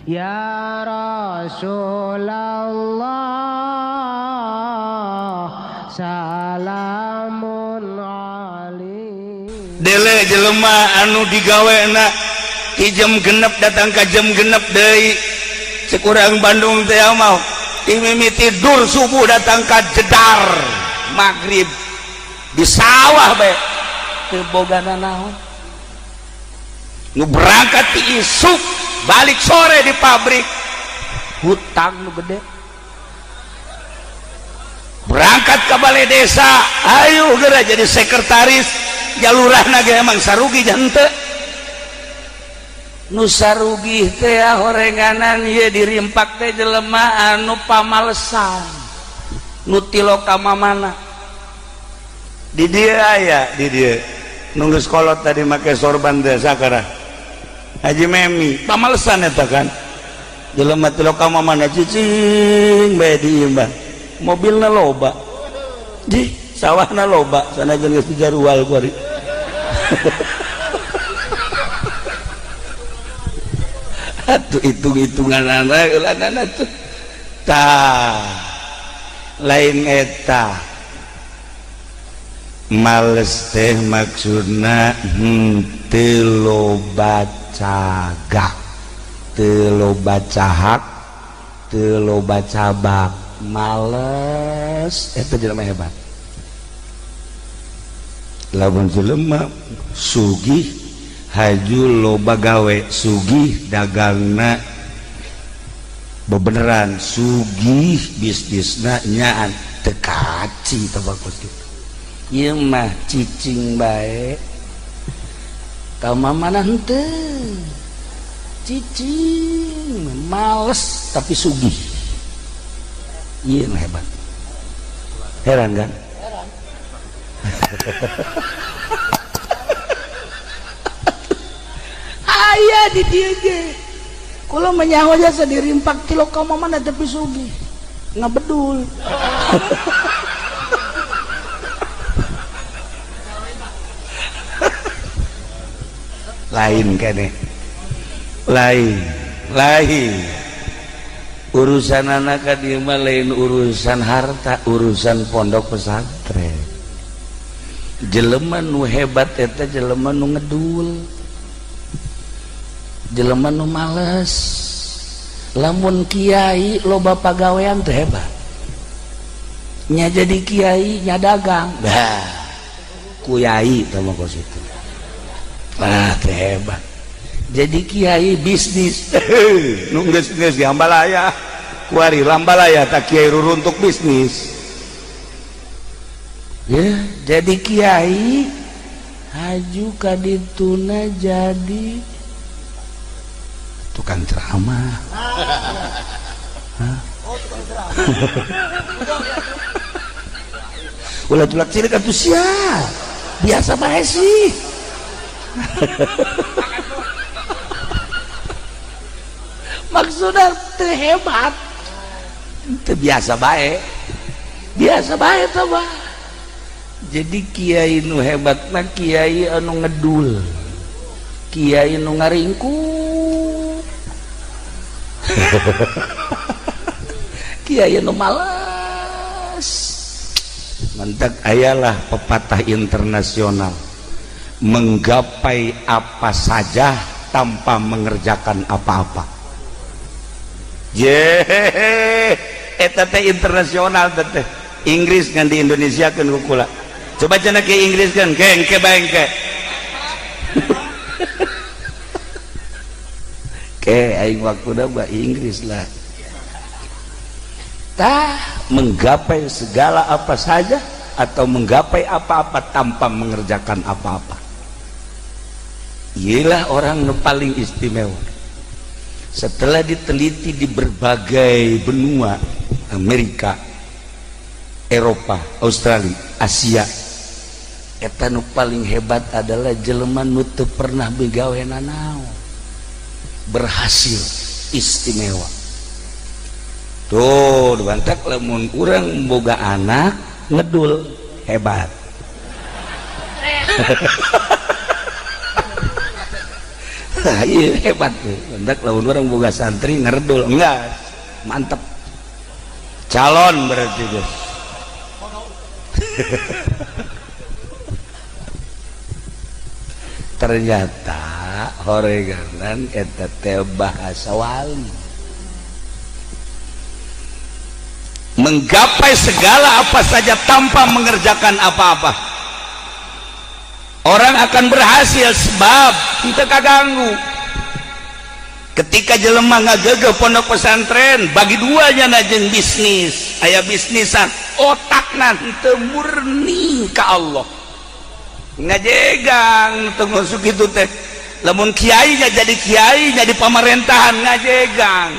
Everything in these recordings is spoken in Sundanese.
Ya Rasulullah salamun alaik. Dele jelema anu digawena ti jam genep datang ka jam genep deui. Sekurang Bandung teh mau ti mimiti tidur subuh datang ka jedar maghrib di sawah bae teu boga nanaon. Nu berangkat ti isuk balik sore di pabrik, hutang nu gede. Berangkat ke balai desa, ayo geura jadi sekretaris jalurahna ge emang sarugi jante. Nu sarugi teh horenganan ieu dirimpak teh jelema anu pamalesan, nu tiloka mamana. Di dieu aya, di dieu nunggu sekolot tadi make sorban teh sakara Haji Memi pamalesan eta kan. Jelema tiloka mamana cicing bae di imah, mobilna loba, di sawahna loba, sanajan geus dijarual kuari. Atuh hitung-hitungan anak tuh tah lain eta males teh maksudna teu loba cagak, teu loba cahak, teu loba cabak, males eta jelema hebat. Lamun jelema sugih haju loba gawe, sugih dagangna bebeneran, sugih bisnisna nyaan teu kaci teh bagus kitu. Ieu mah cicing bae ka mamana henteu, cicing males tapi sugih. Ieu mah hebat. Heran kan? Heran. Aya di dieu ge. Kula menyaho jasa dirimpak kilo ka mamana tapi sugih. Ngabedul. Lain kene. Lain, lain. Urusan anak ka dieu mah lain urusan harta, urusan pondok pesantren. Jelema nu hebat eta jelema nu ngedul, jelema nu males. Lamun kiai loba pagawean teh hebat. Nya jadi kiai nya dagang. Bah, kuyai teh mah kos itu. Ah, teh hebat. Jadi kiai bisnis. Nu geus-geus di Ambalaya. Kuari Lambalaya tak kiai ruruntuk bisnis. Ya, jadi kiai haju ka dituna jadi tukang ceramah. Hah? Oh, tukang ceramah. Ulah tulak cilik atuh sia. Biasa bae sih. Maksudnya teu hebat. Teu biasa bae. Biasa bae teh mah. Jadi kiai nu hebat mah kiai anu ngedul, kiai nu ngaringkuk, kiai nu malas. Mantak ayalah pepatah internasional, menggapai apa saja tanpa mengerjakan apa-apa. Ye, eta teh internasional teh. Inggris ngan di Indonesia kan kukula. Coba cenah ke Inggris kan, ke engke bae engke. Ke aing waktuna mah Inggris lah. Tah menggapai segala apa saja atau menggapai apa-apa tanpa mengerjakan apa-apa. Ialah orang nu paling istimewa. Setelah diteliti di berbagai benua, Amerika, Eropa, Australia, Asia, eta nu paling hebat adalah jelema nu teu pernah begawe nanaon, berhasil istimewa. Tuh, dibantak lamun urang boga anak ngedul hebat. Tah ieu hebat tuh. Hendak lamun urang boga santri ngerdul, enggak. Mantep. Calon berarti guys. Ternyata horeganan eta teh bahasa wali. Menggapai segala apa saja tanpa mengerjakan apa-apa. Orang akan berhasil sebab henteu kaganggu. Ketika jelema ngagegeh pondok pesantren bagi duanya na jeung bisnis, aya bisnisan, otakna henteu murni ka Allah. Ngajegang teu ngusuk kitu teh. Lamun kiai jadi kiai jadi pemerintahan ngajegang.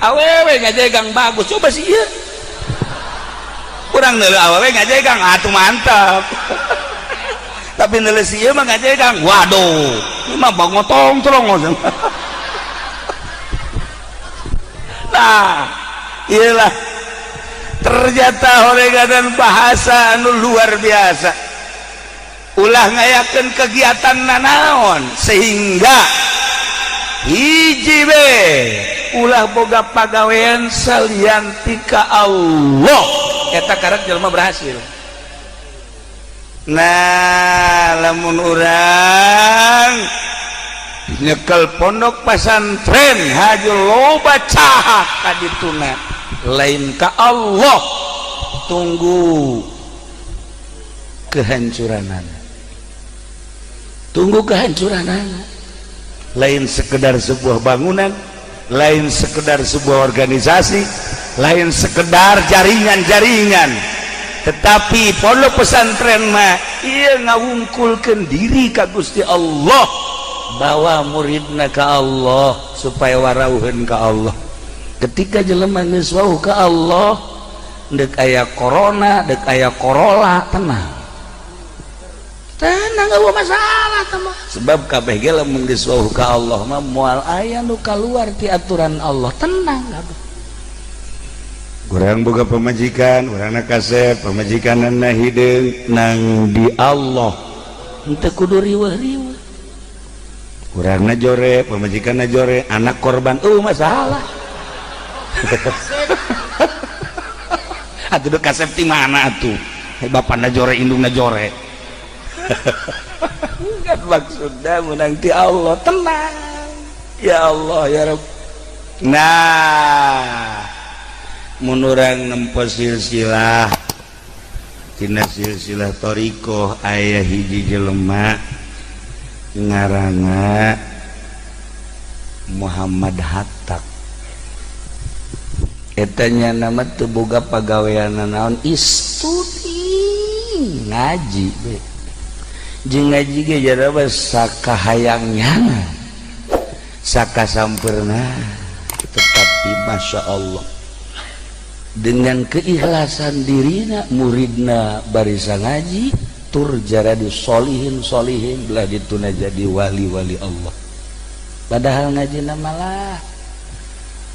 Awewe ngajegang bagus, coba sih ieu. Kurang neuleuh awewe ngajegang, atuh mantap. Tapi neuleuh si ieu mah ngajegang, waduh, ieu mah bangotong terong. Nah, iyalah ternyata horeganan bahasa anu luar biasa. Ulah ngayakeun kegiatan nanaon sehingga hiji be ulah boga pagawean salian ti ka Allah, eta karak jelema berhasil. Nah, lamun urang nyekel pondok pesantren haju loba cahak ka dituna lain ka Allah, tunggu kehancuranana. Tunggu kehancuranana. Lain sekedar sebuah bangunan, lain sekedar sebuah organisasi, lain sekedar jaringan-jaringan, tetapi pondok pesantren mah ieu ngawungkulkeun diri ka Gusti Allah, bawa muridna ka Allah supaya warauheun ka Allah. Ketika jelema geus wauh ka Allah, deuk aya corona, deuk aya corola, tenang. Tenang, gak masalah teman. Sebab kabeh ge lamun geus wauh ka Allah mah moal aya nu kaluar ti aturan Allah, tenang kabeh. Urang boga pamajikan, urangna kasep, pamajikanna hideung nang di Allah. Henteu kudu riweuh-riweuh. Urangna jore, pamajikanna jore, anak korban, masalah. Atuh deuk kasep ti mana atuh? Bapana jore, indungna jore. Kan maksudnya menang ti Allah, tenang. Ya Allah ya Rabb. Nah, mun urang nempo silsilah tina silsilah thariqah aya hiji jelema ngaranna Muhammad Hatta. Eta nya nama teu boga pagawean naon, istudi ngaji be. Jeung ngaji ge jaraba sakahayangnya saka sampurna, tetapi masya Allah dengan keikhlasan dirina muridna barisa ngaji tur jaradi solihin solihin belah dituna jadi wali-wali Allah. Padahal ngajina malah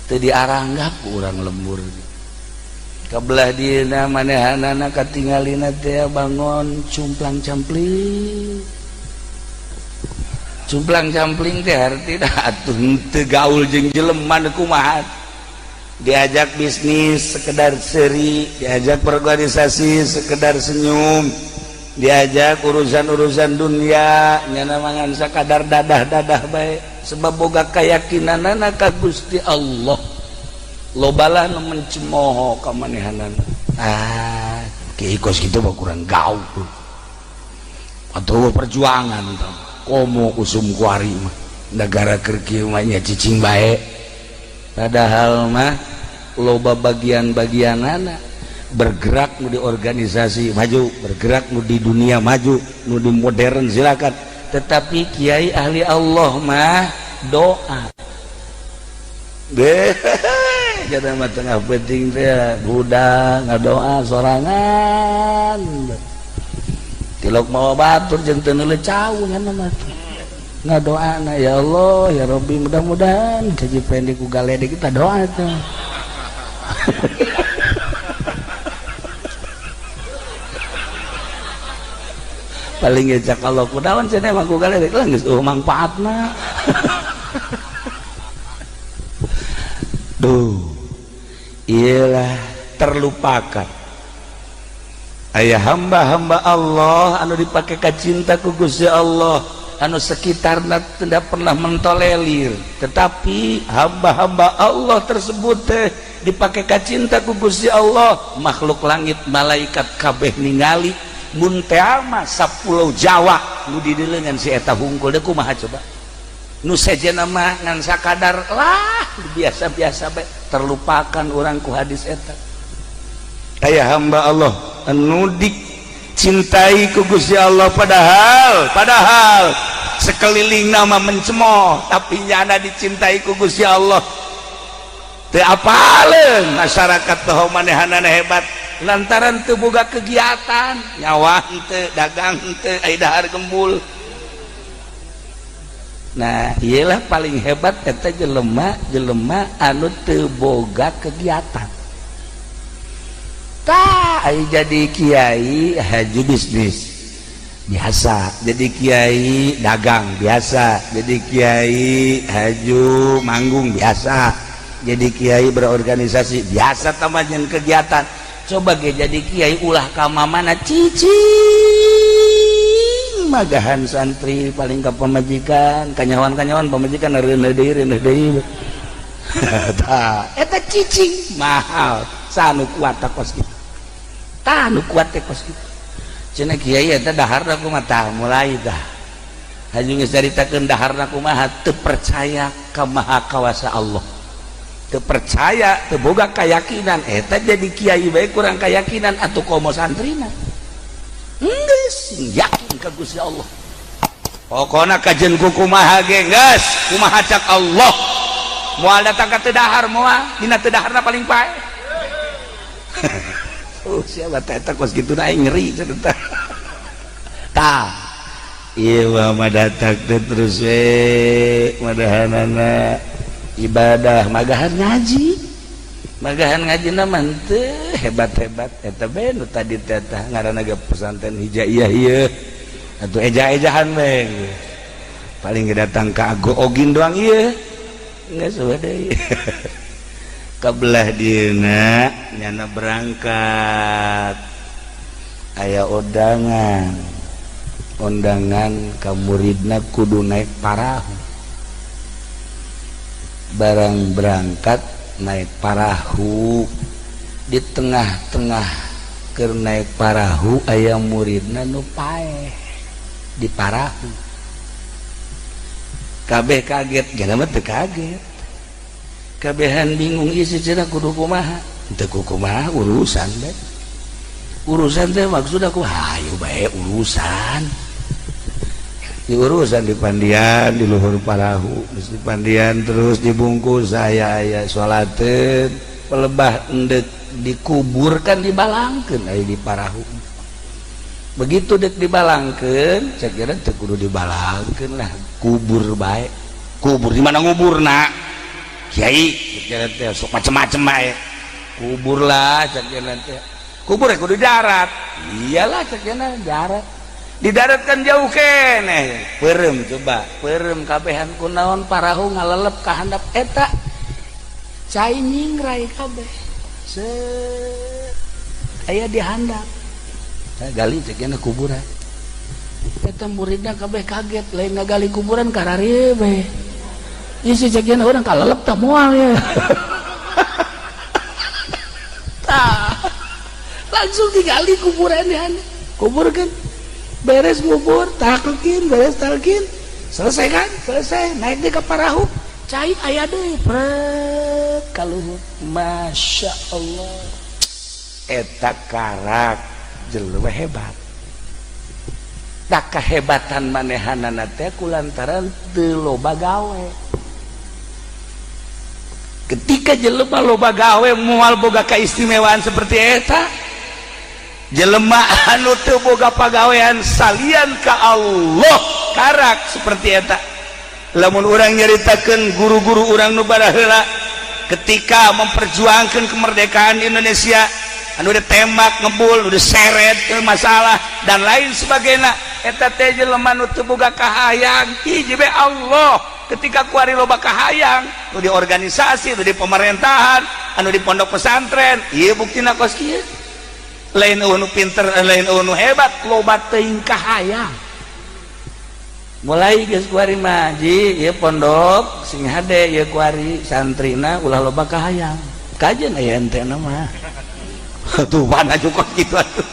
teu diaranggap urang lembur. Kabelah dieuna manehanana katingalina teh bangon cumplang campling. Cumplang campling teh hartina atuh teu gaul jeung jelema kumaha. Diajak bisnis sekedar seri, diajak berorganisasi sekedar senyum, diajak urusan-urusan dunia nyana mangan sakadar dadah-dadah bae, sebab boga keyakinanana ka Gusti Allah. Lobalah nu mencemooh ka manehanana. Ah, kiai kos kitu mah kurang gaul atau perjuangan tah. Komo usum kuari mah negara keur kieu mah nya cicing bae. Padahal mah loba bagian-bagianana bergerak nu di organisasi maju, bergerak nu di dunia maju, nu di modern silakan. Tetapi kiai ahli Allah mah doa. Deh, jadi mah tengah penting teh budak ngadoa sorangan. Tilok mawa batur jeung teu neuleuh cau nya mah. Ngadoana ya Allah ya Rabbi, mudah-mudahan kaji pendek ku galedek kita doa tuh. Paling ngecak Allah kudawan cenah mah ku galedek lah geus eueuh mangpaatna. Duh, iyalah, terlupakan. Aya hamba-hamba Allah anu dipakai kacinta ku Gusti Allah, anu sekitarna tidak pernah mentolerir, tetapi hamba-hamba Allah tersebut teh dipakai kacinta ku Gusti Allah. Makhluk langit, malaikat kabeh ningali. Mun teh mah sapulau Jawa nu didelengan si eta hungkul deh. Kumaha coba nu sejenna mah ngan sakadar lah, biasa-biasa bae. Terlupakan orang ku hadis eta. Aya hamba Allah anu dicintai ku Gusti Allah, padahal padahal sekeliling nama mencemooh, tapi nyana dicintai ku Gusti Allah. Teu apaleun masyarakat teh manehanana hebat lantaran teu boga kegiatan, nyawa henteu, dagang henteu, aya dahar gembul. Nah, iyalah, paling hebat eta jelema jelema anu teu boga kegiatan. Tah, jadi kiai haju bisnis biasa, jadi kiai dagang biasa, jadi kiai haju manggung biasa, jadi kiai berorganisasi biasa, tambahan kegiatan. Coba ge jadi kiai ulah ka mana, cicing, magahan santri, paling ka pamajikan, kanyawan-kanyawan pamajikan, reuneuh deui, reuneuh deui. Tah, eta cicing mahal sanu kuat kos kitu. Tah, nu kuat teh kos kitu. Cenah kiai eta daharna kumaha? Tah, mulai tah haju geus caritakeun daharna kumaha, teu percaya ka Maha Kawasa Allah, teu percaya, teu boga keyakinan. Eta jadi kiai bae kurang keyakinan, atuh komo santrina. Geus yakin ka Gusti Allah, pokona kajen ku kumaha ge geus, kumaha cak Allah. Moal datang ka teu dahar, moal dina teu daharna paling pae. Oh, siapa teh eta kos kitu aing ngeri cenah. Tah, ieu mah datang teh terus we madahanana ibadah, magahan ngaji, magahan ngaji mah teu hebat-hebat. Eta bae nu tadi teh, tah ngaranna ge pesantren hijaiyah ieu atuh, eja-ejahan we. Paling datang ka ago ogin doang ieu, geus deui kebelah dieuna nyana berangkat. Aya undangan, undangan ka muridna, kudu naik parahu. Barang berangkat naik parahu, di tengah-tengah keur naik parahu aya muridna nu paeh di parahu. Kabeh kaget, jelema teu kaget, kabehan bingung. Isi cenah kudu kumaha? Teu kumaha, urusan bae. Urusan teh maksud aku hayu bae urusan di urusan di pandian di luhur parahu. Terus di pandian, terus dibungkus, saya aya salateun pelebah, endek dikuburkan, dibalangkeun aya di parahu. Begitu dek dibalangkeun, saya kira teu kudu dibalangkeun lah, kubur bae. Kubur di mana? Ngubur nak kiai kira teh sok macem-macem bae. Kubur lah, cek teh kubur ya kudu darat. Iyalah, cek darat, di darat kan jauh keneh. Perem coba, perem kabehan. Kunaon? Parahu ngalelep ka handap eta cai, nyingrai kabeh se aya di handap. Gali, cek kuburan. Eta muridna kabeh kaget, lain ngagali kuburan, karari bae isi cek orang kalelep tah moal ya. Tah, langsung digali kuburan ya, kubur kan. Beres ngubur, talkin, beres talkin, selesai kan? Selesai, naik di ke parahu, cai aya deui, pret kaluhur. Masya Allah, eta karak jelema hebat. Tak kehebatan manehanana teh kulantaran teu loba gawe. Ketika jelema loba gawe, moal boga keistimewaan seperti eta. Jelema anu teu boga pagawean salian ka Allah karak seperti eta. Lamun urang nyaritakeun guru-guru urang nu baraheula ketika memperjuangkan kemerdekaan Indonesia, anu ditembak ngebul, nu diseret ke masalah dan lain sebagainya, eta teh jelema nu teu boga kahayang, hiji bae, Allah. Ketika kuari loba kahayang nu di organisasi, nu di pemerintahan, anu di pondok pesantren, ieu buktina kos kieu. Lain nu pinter, lain nu hebat, loba teuing kahayang. Mulai geus kuari mah, ji, ieu pondok sing hade ieu kuari santrina ulah loba kahayang. Kajen aya ente mah. Tuh mana cukup gitu atuh.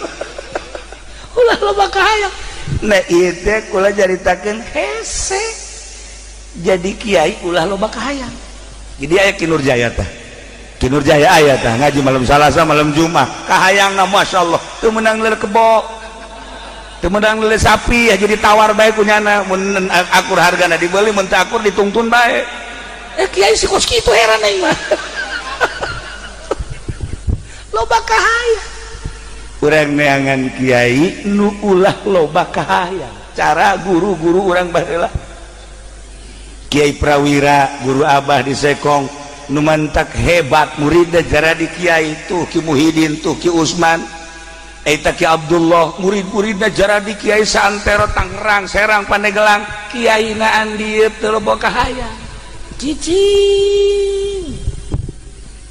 Ulah loba kahayang. Nah, ieu teh kula caritakeun hese. Jadi kiai ulah loba kahayang. Jadi aya Ki Nurjaya tah. Ki Nurjaya aya tah ngaji malam Salasa, malam Jumat. Kahayangna masyaallah teu meunang leuleut kebo. Teu meunang leuleut sapi ya, jadi tawar bae kunyana, mun akur hargana dibeli, mun teu akur ditungtun bae. Eh, kiai si kos kitu, heran aing mah. Loba kahayang. Urang neangan kiai nu ulah loba kahayang. Cara guru-guru urang baheula. Kiai Prawira, guru Abah di Sekong, nu mantak hebat muridna jadi kiai tuh Ki Muhidin, tuh Ki Usman, eta Ki Abdullah, murid-muridna jadi kiai saantero Tangerang, Serang, Pandeglang. Kiai na andi teu loba kahayang. Cicing.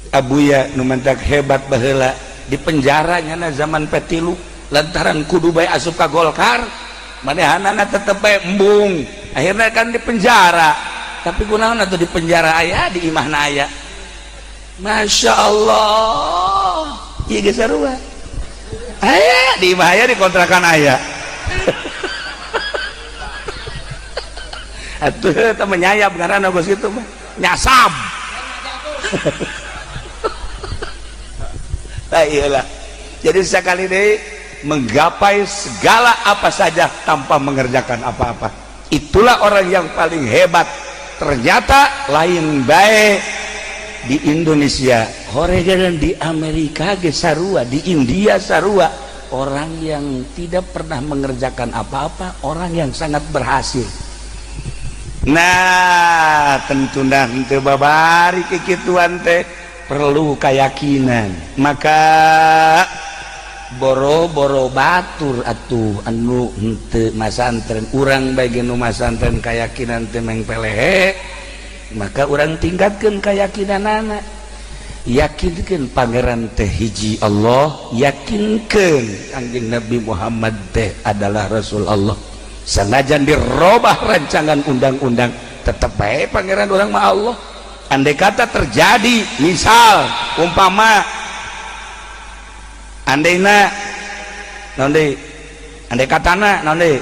Abuya nu mantak hebat baheula di penjara nyana zaman P3 lantaran kudu bae asup ka Golkar, manehanana tetep bae embung, akhirnya kan di penjara. Tapi kunaon atuh di penjara aya, di imahna aya. Masya Allah, ieu geus sarua aya di imah, aya di kontrakan aya. Atuh eta menyayap ngaranna bos kitu mah nyasab. Nah, iyalah. Jadi sekali deh menggapai segala apa saja tanpa mengerjakan apa-apa. Itulah orang yang paling hebat. Ternyata lain baik di Indonesia, horegan di Amerika ge sarua, di India sarua. Orang yang tidak pernah mengerjakan apa-apa, orang yang sangat berhasil. Nah, tentu dah henteu babari kikituan teh perlu keyakinan. Maka boro-boro batur atuh anu henteu masantren, urang bae nu masantren keyakinan teh mengpelehe, maka urang tingkatkeun keyakinanana. Yakinkeun Pangeran teh hiji Allah, yakinkeun Kangjeng Nabi Muhammad teh adalah Rasul Allah. Sanajan dirobah rancangan undang-undang, tetep bae Pangeran urang mah Allah. Andai kata terjadi misal umpama andaina naon deui, andai katana naon deui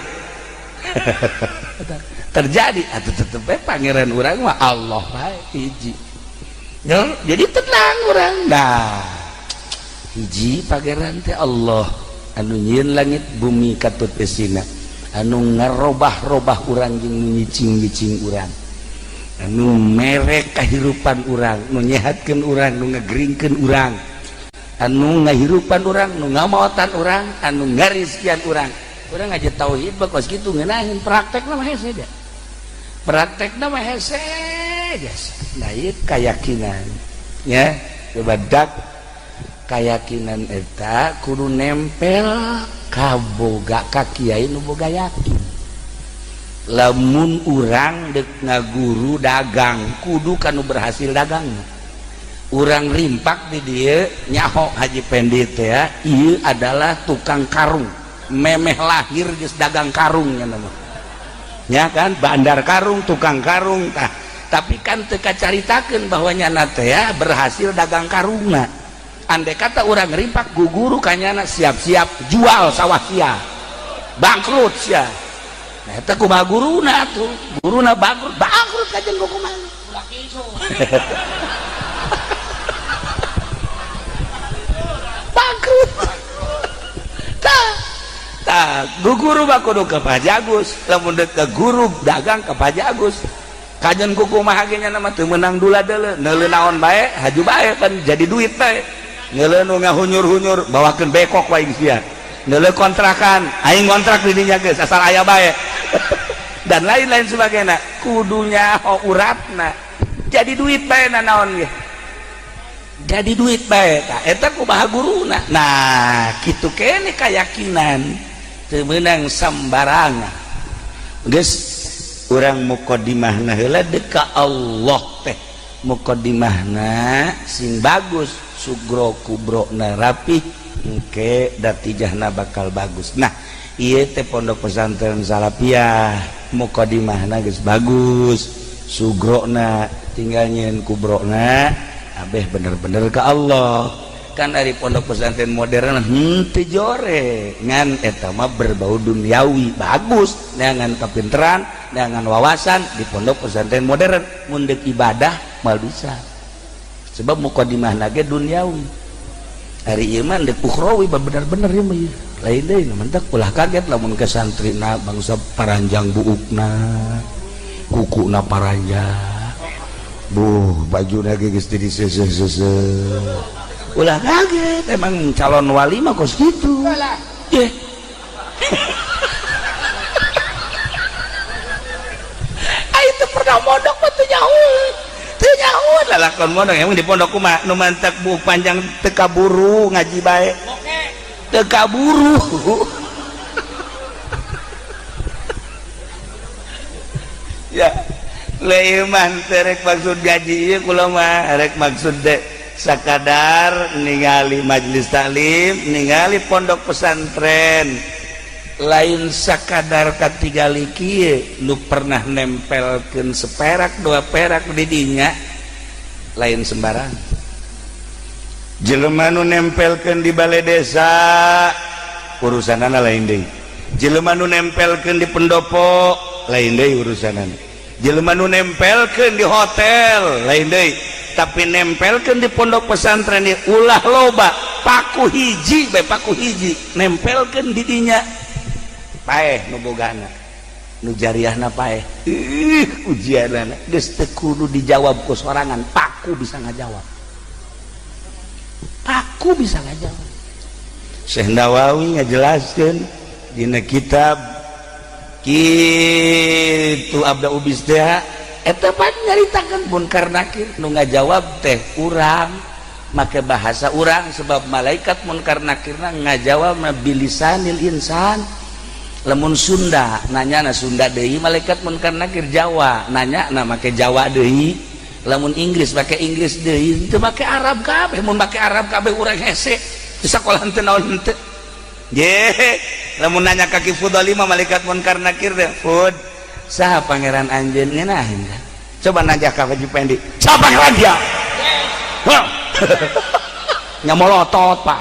terjadi atuh tetep bae Pangeran urang mah Allah bae hiji. Ya, jadi tenang urang. Nah, hiji Pangeran teh Allah anu nyieun langit bumi katut esina, anu ngarobah-robah urang jeung nu nyicing-nyicing urang, anu mere kahirupan urang, nu nyehatkeun urang, nu ngageringkeun urang, anu ngahirupan urang, nu ngamaotan urang, anu ngarizkian urang. Urang aja tauhid mah kos kitu ngeunaheun, praktekna mah hese dia. Praktekna mah hese biasa. Nah, ieu kayakinan ya, coba dak kayakinan eta kudu nempel kaboga ka kiai nu boga yakin. Lamun urang dek ngaguru dagang kudu kanu berhasil dagang. Urang rimpak di dieu nyaho Haji Pendi teh ya, ieu adalah tukang karung, memeh lahir geus dagang karung nya mah. Ya kan, bandar karung, tukang karung tah. Tapi kan teu kacaritakeun bahwa nyana teh ya berhasil dagang karungna. Andai kata urang rimpak guguru kanyana, siap-siap jual sawah sia, bangkrut sia. Nah, eta kumaha guruna tuh? Guruna bangkrut, bangkrut kajen kumaha? Bangkrut. Tah, tah, guru mah kudu ka Pak Jagus, lamun deuk ka guru dagang ka Pak Jagus. Kajen kumaha ge nya mah teu meunang dula deuleu, neuleu naon bae, haju bae kan jadi duit bae. Neuleu nu ngahunyur-hunyur, bawakeun bekok wae sia. Neuleu kontrakan, aing ngontrak di dinya geus asal aya bae. Dan lain-lain sebagainya. Kudunya uratna. Jadi duit bae na naon ge. Jadi duit bae tah eta kumaha guruna. Nah, kitu kene keyakinan teu meunang sambarangan. Geus Urang muqaddimahna heula deka Allah teh muqaddimahna sing bagus sugro kubrona rapih engke datijahna bakal bagus. Nah ieu teh pondok pesantren Salafiyah muqaddimahna geus bagus sugrona tinggal nyeun kubrona abeh bener-bener ka Allah. Kan dari pondok pesantren modern henteu jore ngan eta mah berbau duniawi bagus neangan kapinteran neangan wawasan di pondok pesantren modern mun deuk ibadah mal bisa sebab muqaddimahna ge duniawi. Ari ieu mah deuk ukhrawi bener-bener ieu mah lain deui mentak ulah kaget lamun ke santrina bangsa paranjang buukna kukuna paranjang buh bajuna ge geus di seuseuh-seuseuh ulah kaget emang calon wali mah kos kitu. Ye. Ah itu pernah mondok mah teu nyahueun. Teu nyahueun lalakon mondok emang di pondok kumaha nu mantak buuk panjang teu kaburu ngaji bae. Teu kaburu. Ya, leuman teh rek maksud gaji ieu kula mah rek maksud deh sakadar ningali majelis taklim ningali pondok pesantren lain sakadar katingali kieu nu pernah nempelkeun seperak dua perak di dinya lain sembarang jelema nu nempelkeun di balai desa urusanana lain deui jelema nu nempelkeun di pendopo lain deui urusanana jelema nu nempelkeun di hotel lain deui tapi nempelkan di pondok pesantren di ulah loba paku hiji bae paku hiji nempelkan di dinya paeh nu bogana nu jariahna paeh ih ujianana geus teu kudu dijawab ku sorangan paku bisa ngajawab paku bisa ngajawab. Syekh Nawawi ngajelaskeun dina kitab kitu Abda Ubis teh eta pan nyaritakeun Munkar Nakir nu ngajawab teh urang make bahasa urang sebab malaikat Munkar Nakirna ngajawab bilisanil insan. Lamun Sunda nanya na Sunda deui malaikat Munkar Nakir Jawa nanya na make Jawa deui lamun Inggris make Inggris deui teu make Arab kabeh mun make Arab kabeh urang hese di sakolah teu naon henteu ye lamun nanya ka Ki Fudali mah malaikat Munkar Nakir teh Fud saha pangeran anjeun ngeunaheun kan coba nanya ka Haji Pendi saha pangeran dia nya molotot pak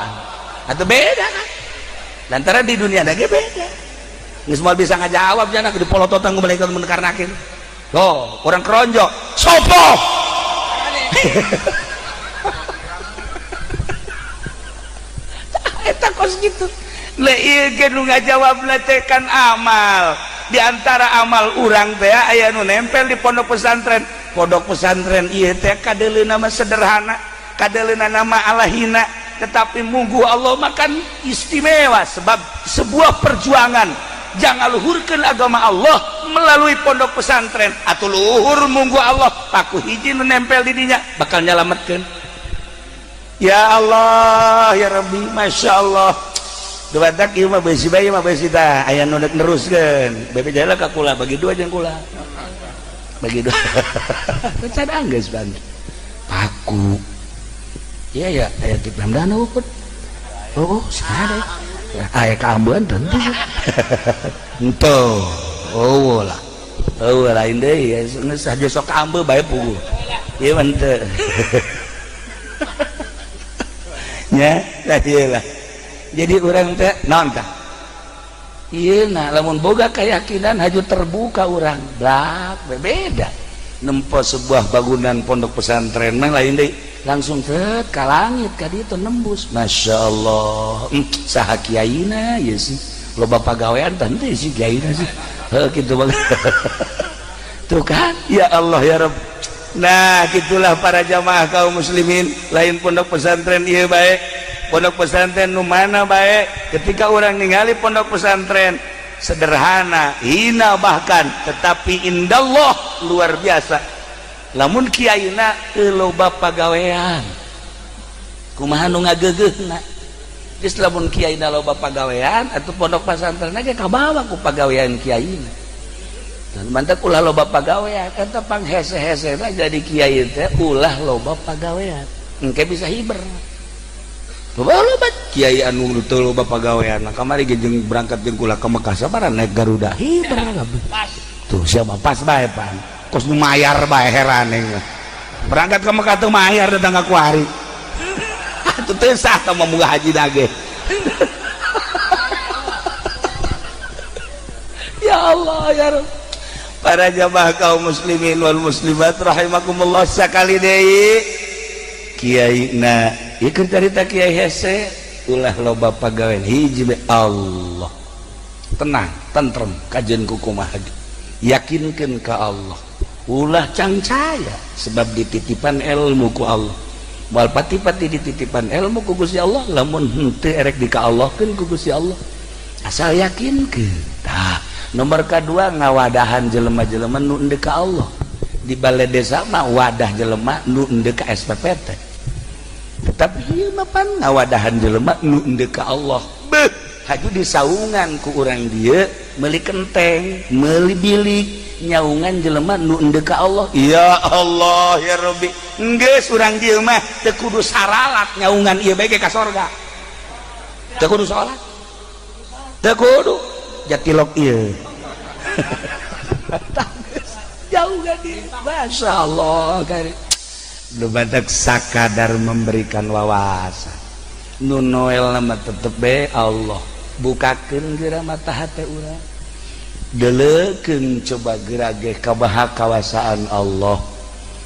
atau beda kan lantaran di dunia ada ge beda geus moal bisa ngajawab jana di polototan ku malaikat Munkar Nakir oh kurang keronjo sopo eta kos kitu leuh ge nu ngajawab teh kan amal di antara amal urang teh aya nu nempel di pondok pesantren. Pondok pesantren ieu teh kadeuleuna mah sederhana, kadeuleuna nama alahina, tetapi munggu Allah makan istimewa sebab sebuah perjuangan jangan luhurkeun agama Allah melalui pondok pesantren atau luhur munggu Allah paku hiji nu nempel di dinya bakal nyalametkeun. Ya Allah ya Rabbi Masya Allah. Dubatak ieu mah beusi bae mah beusi tah aya nu deuk neruskeun bebe jalan ka kula bagi dua jeung kula bagi dua can anggeus ban paku iya ya aya di Ramdana upet oh sada aya kaambeun tentu henteu eueuh lah eueuh lain deui geus saja sok kaambe bae puguh ieu mah henteu nya tah ieu lah. Jadi orang teh naon tah ieu na lamun boga keyakinan haju terbuka urang blak beda nempo sebuah bangunan pondok pesantren mah lain deui langsung set ka langit ka ditu nembus Masya Allah saha kiaina ieu sih loba pagawean tah henteu sih kiaina sih heuh kitu banget tuh kan ya Allah ya Rabb. Nah gitulah para jamaah kaum muslimin lain pondok pesantren ieu bae pondok pesantren nu mana bae ketika orang ningali pondok pesantren sederhana hina bahkan tetapi indallah luar biasa lamun kiaina teu loba pagawean kumaha nu ngageugeuhna geus lamun kiaina loba pagawean atuh pondok pesantren ge kabawa ku pagawean kiaina. Dan mantap ulah loba pagawean eta pang hese-hese jadi kiai teh, ulah loba pagawean engke bisa hiber. Loba loba kiai anu teu loba pagawean kamari ge jeung berangkat jeung kula ke Mekah, sabaraha naik Garuda, hiber kabeh. Tuh siapa pas bae pan kos nu mayar bae, heran berangkat ke Mekah teu mayar, datang ka kuari atuh teu sah tah mah haji dage. Ya Allah, ya Rabb. Para jamaah kaum muslimin wal muslimat rahimakumullah, sakali deui kiai na ieu carita kiai hese, ulah loba pagawean, hiji be Allah, tenang, tentrem, kajen ku kumaha, yakinkeun ka Allah, ulah cangcaya sebab dititipan ilmu ku Allah. Moal pati-pati dititipan ilmu ku Gusti Allah lamun henteu erek di ka Allahkeun ku Gusti Allah, asal yakinkeun. Tah, nomor kedua, ngawadahan jelema-jelema nu endek ka Allah. Di balai desa mah wadah jelema nu endek ka SPPT, tetapi ieu mah pan ngawadahan jelema nu endek ka Allah. Beuh, haju disaungan ku urang dieu, meuli kenteng, meuli bilik, nyaungan jelema nu endek ka Allah. Ya Allah, ya Rabbi, geus urang dieu mah teu kudu saralat, nyaungan ieu bae ka sorga, teu kudu salat, teu kudu jatilok ieu jauh gak. Masya Allah, badak sakadar memberikan wawasan. Nu Noel nama tetep be Allah, bukakeun geura mata hate urang, deleukeun coba gerage kabaha kawasaan Allah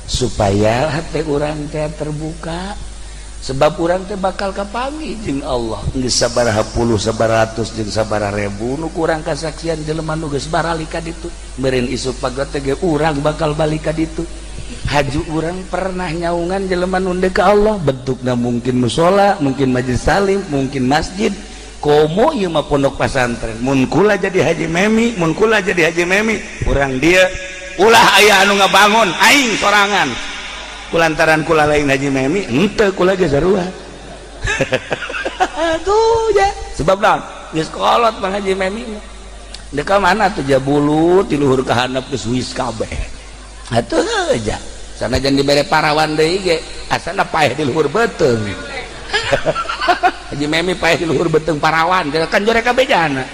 supaya hate urang teh terbuka, sebab urang teh bakal kapanggih jeung Allah. Geus sabaraha puluh, sabaraha ratus jeung sabaraha ribu nu kurang kasaksian jelema nu geus baralik ka ditu. Meureun isuk pagot teh urang bakal balik ka ditu. Haju urang pernah nyaungan jelema nu ka Allah, bentukna mungkin musola, mungkin majelis salim, mungkin masjid, komo ieu mah pondok pesantren. Mun kula jadi Haji Memi, mun kula jadi Haji Memi, urang dia ulah aya anu ngabangun, aing sorangan. Kulantaran kula lain Haji Memi, henteu kula ge sarua. Aduh ya, sebab naon, geus kolot Bang Haji Memi. Deka mana tuh jabulu ti luhur ka handap geus wis kabeh. Atuh aja sanajan dibere parawan deui ge asana paeh di luhur beuteung. Haji Memi paeh di luhur beuteung parawan kan jore kabeh jana.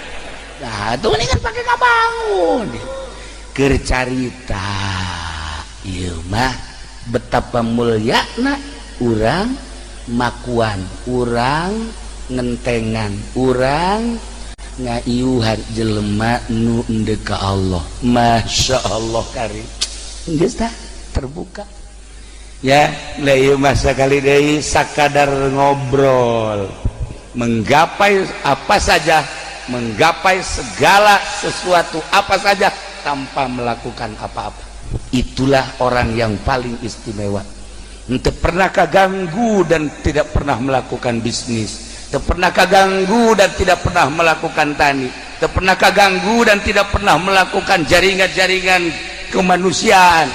Nah, tuh ini kan pakai kabangun. Keur carita ieu mah betapa mulyana urang makuan, urang ngentengan, urang ngaiuhan jelema nu endek ka Allah. Masya Allah karim, geus tah terbuka ya. Lah, ieu mah sakali deui sakadar ngobrol, menggapai apa saja, menggapai segala sesuatu apa saja tanpa melakukan apa-apa, itulah orang yang paling istimewa. Untuk pernah kaganggu dan tidak pernah melakukan bisnis, tidak pernah kaganggu dan tidak pernah melakukan tani, tidak pernah kaganggu dan tidak pernah melakukan jaringan-jaringan kemanusiaan,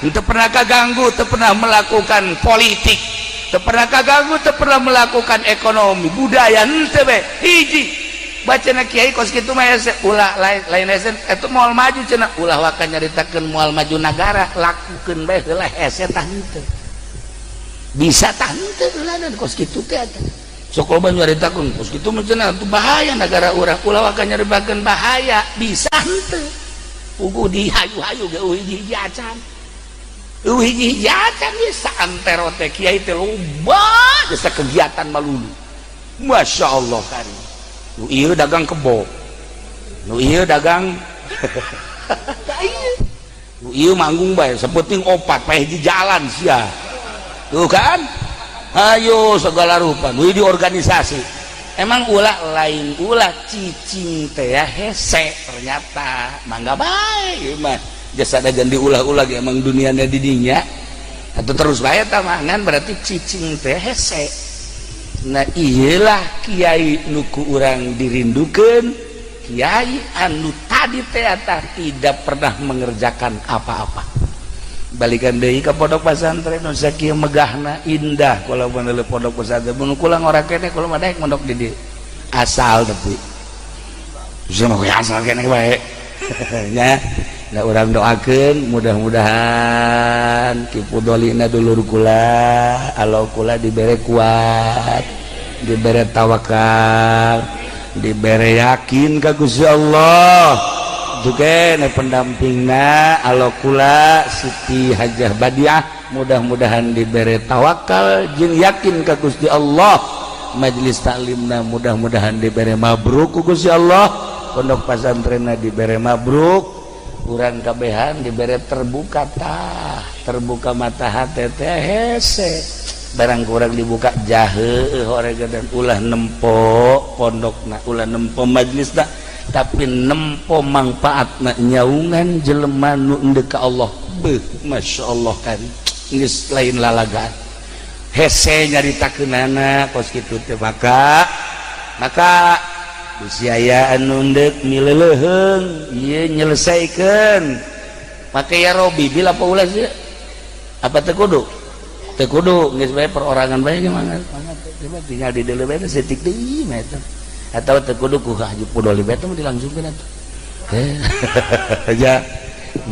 tidak pernah kaganggu, tidak pernah melakukan politik, tidak pernah kaganggu, tidak pernah melakukan ekonomi budaya, henteu be. Hiji bacana kiai kos kitu mah hese, ulah lain lain hese eta moal maju cenah, ulah waka nyaritakeun moal maju nagara, lakukeun bae heula, hese tah henteu, bisa tah henteu heula kos kitu teh. Eta sok loba nyaritakeun kos kitu mah cenah tuh bahaya nagara urang, ulah waka nyaritakeun bahaya, bisa henteu, puguh di hayu-hayu ge eueuh hiji-hiji acan, eueuh hiji-hiji acan ieu. Saantero teh kiai teh loba jasa kegiatan malulu. Masya Allah karim, nu ieu dagang kebo, nu ieu dagang, nu ieu manggung bae sapenting opat paeh di jalan sia tuh kan, ayo segala rupa nu di organisasi. Emang ulah lain ulah cicing teh ya hese, ternyata mangga bae mah jasa jangan diulah-ulah, emang dunianya didinya atau terus bae tah mangan, berarti cicing teh hese. Nah, iyalah kiai nuku urang dirindukan, kiai anu tadi teh tidak pernah mengerjakan apa-apa. Balikan deui ka pondok pesantren nu sakieu megahna, indah kalau bener pondok pesantren. Mun kula ngora keneh, kula mah daek mondok di dieu asal, tapi bisa mah asal keneh bae nya. Nah, urang doakeun mudah-mudahan Ki Pudolina, dulur kula, alo kula, dibere kuat, dibere tawakal, dibere yakin ka Gusti Allah. Juga pendampingna, alo kula, Siti Hajah Badiah, mudah-mudahan dibere tawakal jeung yakin ka Gusti Allah. Majelis taklimna mudah-mudahan dibere mabruk ku Gusti Allah, pondok pasantrenna dibere mabruk, urang kabehan dibere terbuka tah, terbuka mata hati teh. Hese barang kurang dibuka jahe dan ulah nempo pondokna, ulah nempo majelisna, tapi nempo manfaatna nyaungan jelema nu endek ka Allah. Beuh, Masya Allah, kan geus lain lalagaan, hese nyaritakeunana kos kitu teh. Maka maka bisi aya anu endek mileleuheung ieu nyelesaikeun make ya Robi bila apa ulah sih, apa teu kudu, teu kudu, geus bae perorangan bae. Gimana, tinggal di deuleu bae setik deui mah eta, atau teu kudu ku Haji Pudoli bae mah dilangsungkeun atuh ya.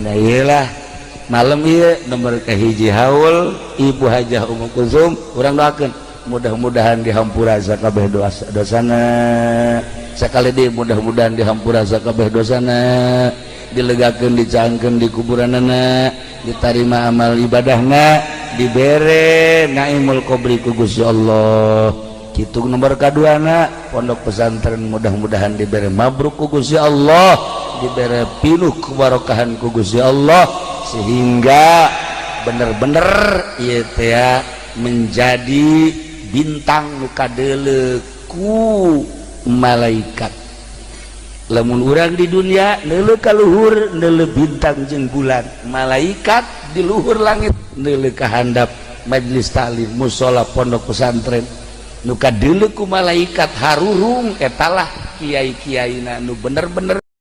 Nah, iyalah, malam ieu nomor kahiji haul Ibu Hajah Ummu Kulsum, urang doakeun mudah-mudahan dihampura sakabeh dosa dosana. Sakali deui, mudah-mudahan dihampura sakabeh dosana, dilegakeun, dicangkeun di kuburanana, ditarima amal ibadahna, dibere naimul qobri ku Gusti Allah. Kitu nomor kaduana, pondok pesantren mudah-mudahan dibere mabruk ku Gusti Allah, dibere pinuh kebarokahan ku Gusti Allah, sehingga bener-bener ieu teh menjadi bintang nu kadeuleu ku malaikat. Lamun urang di dunia neuleuh ka luhur, neuleuh bintang jeung bulan, malaikat di luhur langit neuleuh ka handap majelis taklim, musola, pondok pesantren. Nu kadeuleu ku malaikat harurung etalah kiai-kiaina nu bener-bener.